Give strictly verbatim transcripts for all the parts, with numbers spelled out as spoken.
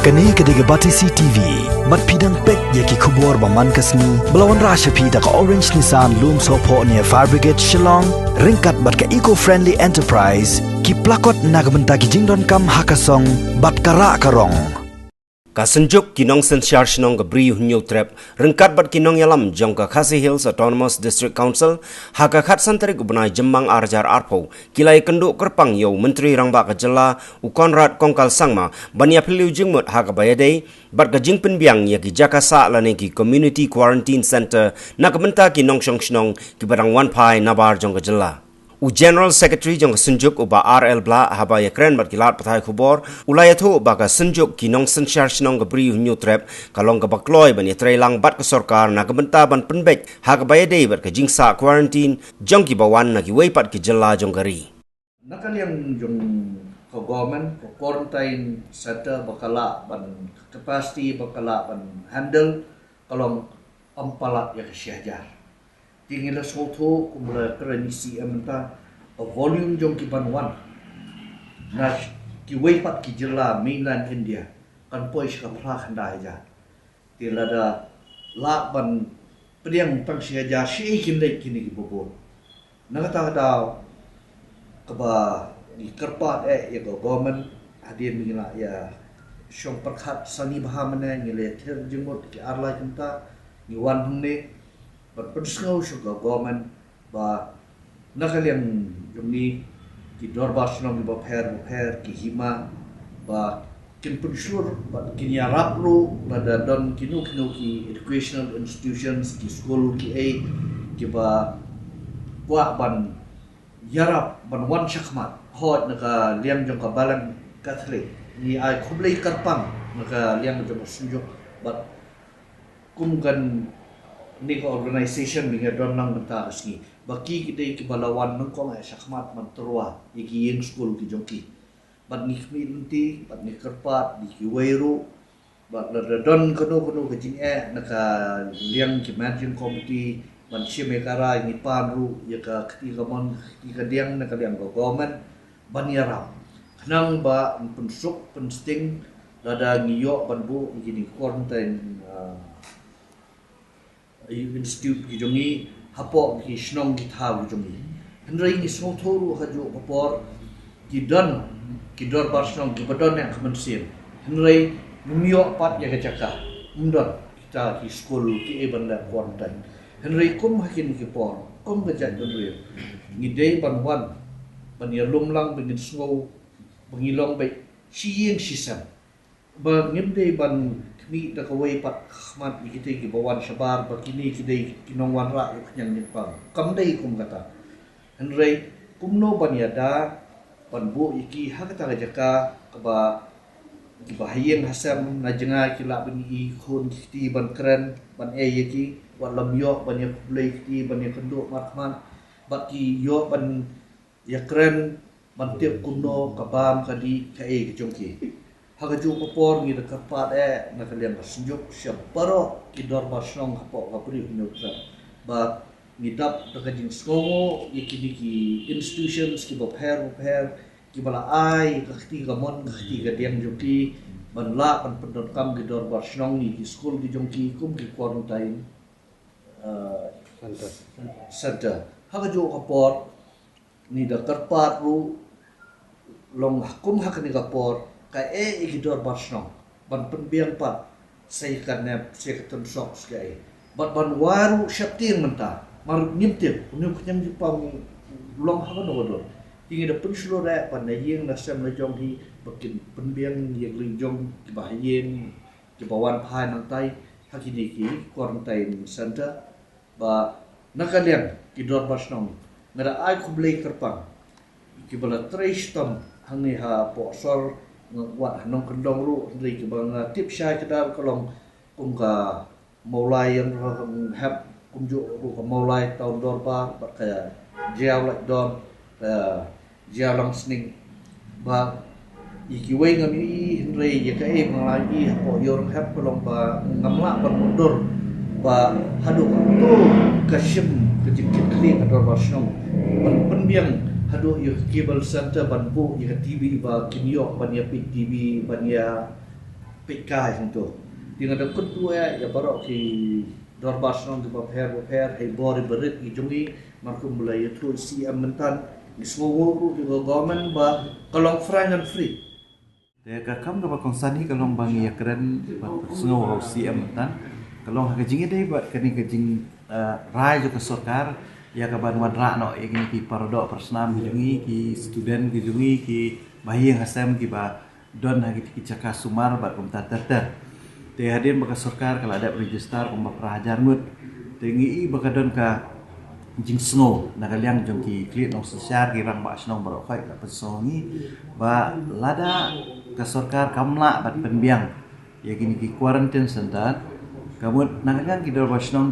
Kane ka dei ka Batesi T V. Bad phi dang peit ïa ki khubor ba man ka sngi ba la wanrah sha phi da ka Orange Nissan Lumsohphoh near Fire Brigade Shillong, ryngkat bad ka Eco Friendly Enterprise, ki plakot na ka bynta ki jingdonkam ha ka song bad ka rah ka rong. Ka Synjuk ki Nongsynshar Shnong ka Bri Hynñiewtrep ryngkat bad ki nongïalam jong ka Khasi Hills Autonomous District Council ha ka khatsan tarik u bnai Jymmang ar hajar arphew ki la ïakynduh kyrpang ïa u Myntri Rangbah ka Jylla u Conrad Kongkal Sangma ban ïaphylliew jingmut ha kaba ïadei bad ka jingpynbiang ïa ki jaka sah lane ki Community Quarantine Centre na ka bynta ki nongshong shnong kiba dang wan phai nabar jong ka jylla. U General Secretary jong ka Synjuk u Bah R L Blah haba ïakren bad ki lad pathai khubor u la ïathuh ba ka Synjuk ki Nongsynshar Shnong ka Bri Hynñiewtrep ka long kaba kloi ban ïatreilang bad ka sorkar na ka bynta ban pynbeit ha kaba ïadei bad ka jingsah quarantine jong kiba wan na kiwei pat ki jylla jong ka ri. Na ka liang jong ka government, ka quarantine centre ba ka lah ban, capacity ba ka lah ban handle ka long ym palat ïa ka shi hajar. Te ngi la sngewthuh kumba la kren i C M mynta, ka volume jong ki ban wan na kiwei pat ki jylla mainland India kan poi sha ka phra khyndai hajar. Te lada lah ban pdiang tang shi hajar, shaei kin leit kine kiba bun. Na kata ka daw kaba ngi kyrpad eh ïa ka government, hadien ba ngi la ïa shong pyrkhat sani bha mynne, ngi la ïa thir jingmut ki ar lai kynta, ngi wan hangne ban pynsngew sha ka government ba na ka liang jong ngi, ki dorbar shnong kiba pher bapher, ki hima, ba kin pynshlur bad kin ïarap ruh lada don kino kino ki educational institutions, ki skul kiei kiba kwah ban ïarap ban wan shakhmat. Hooid, na ka liang jong ka Balang Katholik ngi ai khublei kyrpang na ka liang jong ka Synjuk bad kum kane ka organisation ba ngi don lang mynta ka sngi, ba ki ki dei kiba la wan nyngkong eh shakhmat ban tyrwa ïa ki ïing skul ki jong ki. Bad ngi khmih lynti bad ngi kyrpad ïa kiwei ruh, bad lada don kano kano ka jingeh na ka liang ki managing committee ban shim ïa ka rai, ngi pan ruh ïa ka kti kamon, ka kti kadiang na ka liang ka government ban ïarap, khnang ba yn pynsuk pynsting lada ngi ïoh ban buh ïa kine ki quarantine, ah, institute ki jong ngi hapoh ki shnong ki thaw ki jong ngi. Hynrei ngi sngewthuh ruh kajuh ka por ki don ki dorbar shnong kiba don ïa ka mynsiem, hynrei ngim ïoh pat ïa ka jaka, ym don kita ki skul kiei ban leh quarantine. Hynrei kum ha kine ki por, kum ka jaitbynriew, ngi dei ban wan ban ïalum lang ba ngin sngew ba ngi long beit shi ïing shi sem. Ba ngim dei ban khmih da kawei pat ka khmat ïa kitei kiba wan shabar ba kine ki dei ki nongwanrah ïa u khñiang jingpang. Kam dei kum kata. Hynrei kumno ban ïada ban buh ïa ki ha kata ka jaka kaba kiba ha ïing ha sem na jngai ki lah ban ïohi khun ki kti ban kren ban ei ïa ki, wat la ym ïoh ban ïa khublei kti ban ïa kynduh markhmat, bad ki ïoh ban ïa kren ban tip kumno ka bam ka dih kaei ka jong ki. Ha kajuh ka por ngi da kyrpad eh na ka liang ka Synjuk sha baroh ki dorbar shnong hapoh ka Bri Hynñiewtrep ba ngi dap da ka jingsngewnguh ïa kine ki institutions kiba pher bapher kiba la ai ka kti kamon ka kti kadiang jong ki ban lah ban pyndonkam ki dorbar shnong, ïa ki skul ki jong ki kum ki quarantine, uh, centre. Ha kajuh ka por ngi da kyrpad ruh long kum ha kane ka por kaei ïa ki dorbar shnong ban pynbiang pat sa ïa ka nep, sa ïa ka tynsok, sa kaei. Bad ban wai ruh sheptieng mynta, namar ngim tip une u khñiang jingpang u long ha kano ka dur. Te ngi da pynshlur eh ban na ïing na sem na jong hi ba kin pynbiang ïa ka lieng jong kiba ha ïing, kiba wan phai nangtai ha kine ki quarantine centre. Ba na ka liang ki dorbar shnong nga da ai khublei kyrpang kiba la trei shitom hangne hapoh sor, wat ha nongkyndong ruh, hynrei kiba nga tip shai kdar ka long kum ka Mawlai Ïainghep, kumjuh ruh ka Mawlai Town Dorbar bad ka Jaïaw Laitdom, ka Jaïaw Langsning. Ba ïa kiwei ngam ïohi, hynrei ïa kaei ba nga la ïohi hapoh Ïaw Rynghep ka long ba ngam lah ban mutdur ba haduh kato ka shim ka jingkitkhlieh ka dorbar shnong ban pynbiang haduh ïa ka cable centre ban buh ïa ka T V ba kin ïoh ban ïa peit T V, ban ïa Peit kai hangto. Te nga da kyntu ïa baroh ki dorbar shnong kiba pher ba pher, hei bor i barit i jong i, markum ba la ïathuh C M mynta, ngi sngew ruh ki government ba ka long frank and free. Te ka kam kaba kongsan hi ka long ba ngi ïakren ba sngew ha u C M mynta, ka long ha ka jingïadei bad kane ka jing eh, rai jong ka sorkar ïa ka ban wanrah noh ïa kine ki paradoh parasnam ki jong i, ki student ki jong i, ki bahaïing hasem kiba don ha ki, ki jaka sumar bad kumta ter ter. Te hadien ba ka sorkar ka la dep register kumba phra hajar ngut, te ngi i ba ka don ka jingsngew na ka liang jong ki khlieh nongsynshar, ki rangbah shnong baroh khoit la pynsngew ngi ba lada ka sorkar kam lah ban pynbiang ïa kine ki quarantine center, ka mut na ka liang ki dorbar shnong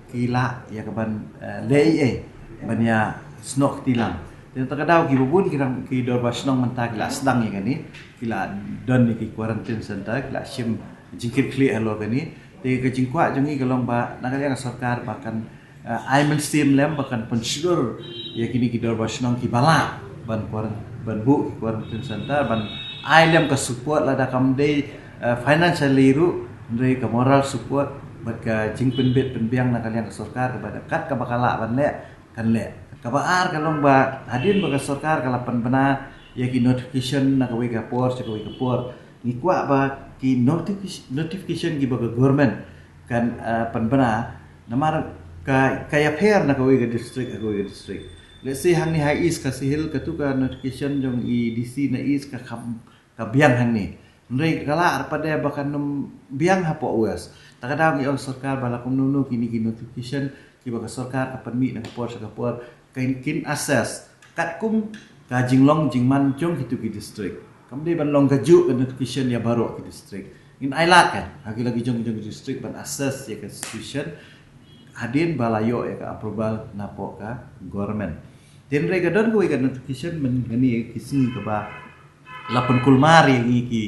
ki lah ïa ka ban eh, leh ei ei ban ïa snoh kti lang. Te na kata ka daw kiba bun ki rang, ki dorbar shnong mynta ki la sdang ïa kane, ki la don ïa ki quarantine center, ki la shim jingkit khlieh halor kane. Te ka jingkwah jong ngi ka long ba na ka liang ka sorkar ba kan eh, ai mynsiem lem ba kan pynshlur ïa kine ki dorbar shnong kiba lah ban kuar-, ban buh ki quarantine center, ban ai lem ka support lada kam dei eh, financially ruh, hynrei ka moral support bad ka jingpynbit pynbiang na ka liang ka sorkar kaba da kat kaba ka lah ban leh, kan leh. Kaba ar ka long ba hadien ba ka sorkar ka la pynbna ïa ki notification na kawei ka por sha kawei ka por, ngi kwah ba ki notific-, notification kiba ka government kan eh, pynbna, namar ka, ka ïapher na kawei ka district ha kawei ka district. Let's say hangne ha East Khasi Hills, katu ka notification jong i D C na East ka kham, ka biang hangne. Hynrei ka lah pat de ba kan ym biang hapoh West. Ta ka daw ngi ong sorkar ba la kumno kumno kine ki notification kiba ka sorkar ka pynmih na ka por sha ka por, kin, kin assess katkum ka jinglong jingman jong kitu ki district. Kam dei ban long kajuh ka notification ïa baroh ki district. Ngin ai lad kan ha ki la ki jong jong ki district ban assess ïa ka situation hadien ba la ïoh ïa ka approval napoh ka government. Te hynrei ka don kawei ka notification mynta kane ki sngi kaba la pynkulmar ïa ngi ki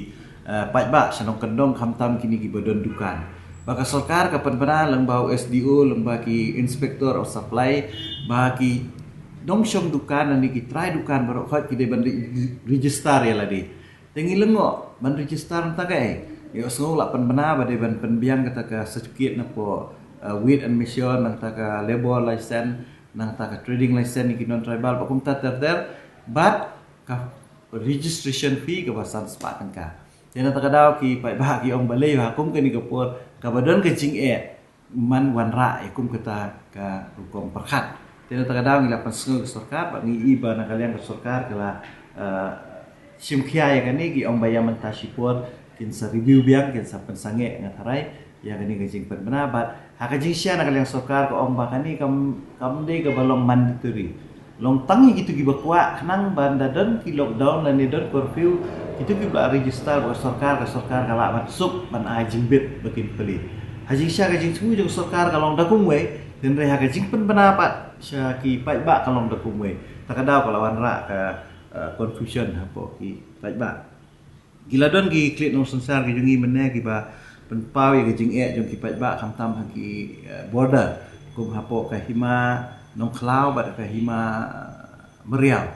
eh, paidbah sha nongkyndong, khamtam kine kiba don dukan. Ba ka sorkar ka pynbna lyngba u S D O, lyngba ki inspector of supply, ba ki nongshong dukan lane ki trai dukan baroh khoit ki dei ban re-, register ïa lade. Te ngi lyngngoh ban register mynta kaei? Ïohsngew la pynbna ba dei ban pynbiang kata ka certificate napoh eh, weight and measure, nangta ka labour license, nangta ka trading license ïa ki non tribal, bad kumta ter ter, bad ka registration fee kaba san spah tyngka. Te na kata ka daw ki paidbah ki ong balei ha kum kane ka por kaba don ka jingeh man wanrah ïa kum kata ka rukom pyrkhat. Te na kata ka daw ngi la pynsngew ka sorkar bad ngi i ba na ka liang ka sorkar ka la eh, shim khia ïa kane, ki ong ba ïa mynta shipor kin sa review biang, kin sa pynsangeh, nga tharai, ïa kane ka jingpynbna bad ha ka jingshisha na ka liang sorkar ka ong ba kane kam, kam dei kaba long mandatory. Long tang ïa kitu kiba kwah khnang ban da don ki lockdown lane don curfew, kitu kiba la register bad ka sorkar, ka sorkar ka lah ban suk ban ai jingbit ba kin plie. Ha jingshisha ka jingthmu jong sorkar ka long da kumwei, hynrei ha ka jingpynbna pat sha ki paidbah ka long da kumwei. Ta ka daw ka la wanrah ka eh, confusion hapoh ki paidbah. Ki la don ki khlieh nongsynshar ki jong ngi mynne kiba pynpaw ïa ka jingeh jong ki paidbah khamtam ha ki eh, border, kum hapoh ka hima Nongkhlaw bad ka hima eh, Meriaw,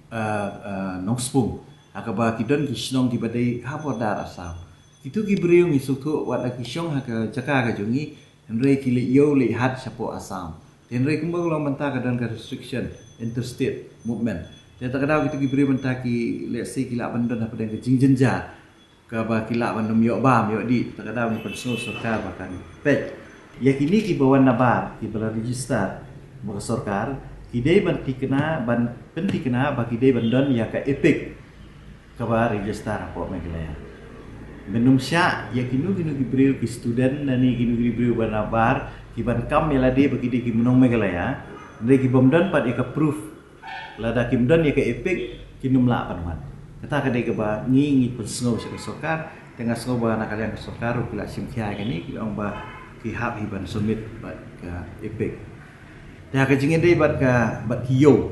eh, eh, Nongspung, ha kaba ki don ki shnong kiba dei ha border Assam. Kitu ki briew ngi sngewthuh wat la ki shong ha ka jaka ka jong ngi, hynrei ki leit ïew leit hat shapoh Assam. Te hynrei kumba ka long mynta ka don ka restriction interstate movement. Te ta ka daw kitu ki briew mynta ki, let's say, ki lah ban don hapdeng ka jingjynjar kaba ki lah ban ym ïoh bam ïoh dih. Ta ka daw ngi pynsngew sorkar ba kan peit ïa kine kiba wan nabar kiba la register bad ka sorkar, ki dei ban thikna, ban pynthikna ba ki dei ban don ïa ka EPIC kaba register hapoh Meghalaya. Mynta ym shah ïa kino kino ki briew, ki student lane kino kino ki briew ba nabar ki ban kam ïa lade ba ki dei ki nong Meghalaya, hynrei ki bym don pat ïa ka proof. Lada kim don ïa ka EPIC kin ym lah ban wan. Kata ka dei kaba ngi, ngi pynsngew sha ka sorkar. Te nga sngew ba na ka liang ka sorkar ruh ki la shim khia ïa kane, ki ong ba ki hap hi ban submit bad ka EPIC. Te ha ka jingïadei bad ka, bad ki ïew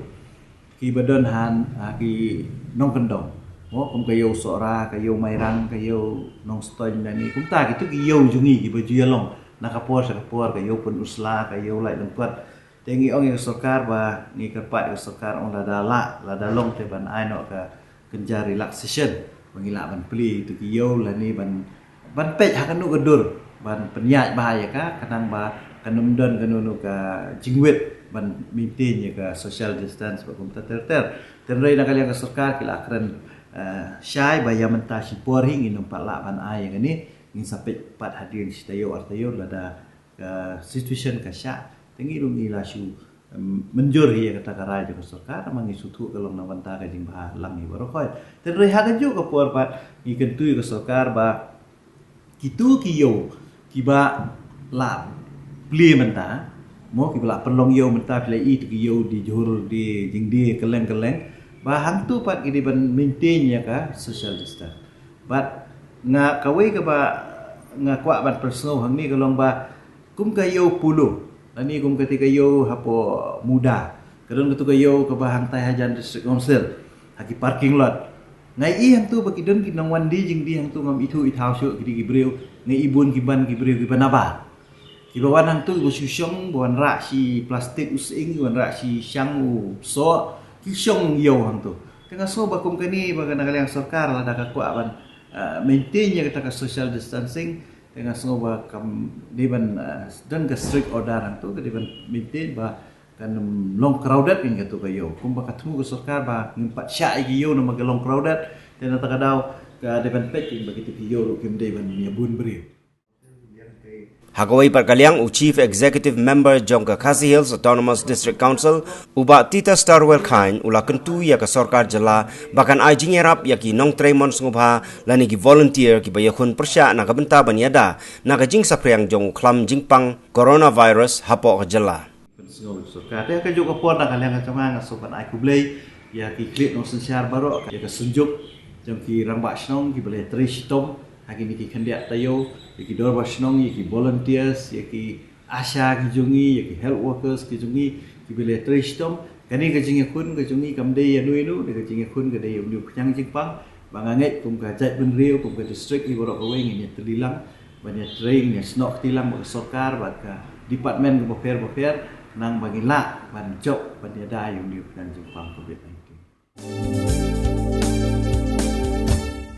kiba don ha, ha ki nongkyndong, mo, kum ka ïew Sohra, ka ïew Mairang, ka ïew Nongstoiñ lane kumta kitu ki ïew jong ngi kiba ju ïalong na ka por sha ka por, ka ïew Pynursla, ka ïew Laitlymkot. Te ngi ong ïa ka sorkar ba ngi kyrpad ïa ka sorkar, ong lada lah, lada long te ban ai noh ka kynja relaxation Ngi lah ban plie ïa ki ïew lane ban ban peit ha kano ka dur ban pynïaid bha ïa ka, khnang ba kan ym don kano kano ka jingwit ban maintain ïa ka social distance bad kumta ter ter. Hynrei na ka liang ka sorkar ki la kren, eh, shai ba ïa mynta shipor hi ngin ym pat lah ban ai ïa kane, ngin sa peit pat hadien shi taïew ar taïew lada ka situation ka shah. Te ngi ruh ngi la shu, em, mynjur hi ïa kata ka rai jong ka sorkar, namar ngi sngewthuh ka long na bynta ka jingbha lang ïa baroh khoit. Hynrei ha kajuh ka por pat ngi kyntu ïa ka sorkar ba kito ki ïew kiba la plie mynta, mo, kiba la pynlong ïew mynta, phi la ïohi tu ki ïew die jhur die jingdie kylleng kylleng, ba hangtu pat ki dei ban maintain ïa ka social distance. Bad nga, kawei kaba nga kwah ban pynsngew hangne ka long ba kum ka ïew Polo lane kum kata ka ïew hapoh Muda, ka don katu ka ïew kaba hangtai hajan District Council, ha ki parking lot. Nga ïohi hangtu ba ki don ki nongwan die jingdie hangtu, ngam ithuh ithaw shuh ki dei ki briew, nga ïohi bun ki ban ki briew kiba nabar, kiba wan hangtu kiba shu shong, ba wanrah shi plastik u sying, ba wanrah shi shang u soh, ki shong ïew hangtu. Te nga sngew ba kum kane ba na ka liang sorkar lada ka kwah ban, eh, maintain ïa kata ka social distancing, te nga sngew ba kam dei ban, eh, don ka strict order hangtu, ka dei ban maintain ba kan ym long crowded ïa katu ka ïew. Kumba ka thmu ka sorkar ba ngim pat shah ïa ki ïew namar ka long crowded, te na kata ka daw ka dei ban peit kumba kitu ki ïew ruh kim dei ban ïa bun briew. Ha kawei pat ka liang, u Chief Executive Member jong ka Khasi Hills Autonomous District Council, u Bah Tita Starwell Chyne, u la kyntu ïa ka sorkar jylla ba kan ai jingïarap ïa ki nongtrei mon sngewbha lane ki volunteer kiba ïakhun pyrshah na ka bynta ban ïada na ka jingsaphriang jong u khlam jingpang coronavirus hapoh ka jylla. Pynsngew sorkar. Te ha kajuh ka por na ka liang ka jong nga, nga sngewbha ban ai khublei ïa ki khlieh nongsynshar baroh, ïa ka synjuk jong ki rangbah shnong kiba la trei shitom ha kine ki khyndiat taïew, ïa ki dorbar shnong, ïa ki volunteers, ïa ki ASHA ki jong ngi, ïa ki health workers ki jong ngi kiba la trei shitom. Kane ka jingïakhun ka jong ngi kam dei ïano ïano, dei ka jingïakhun ka dei ïa une u khñiang jingpang. Ba nga ngeit kum ka jaitbynriew, kum ka district, ngi baroh kawei ngin ïatylli lang ban ïatrei, ngin ïasnoh kti lang bad ka sorkar bad ka department kaba pher bapher, khnang ba ngin lah ban jop ban ïada ïa une u khñiang jingpang covid nineteen.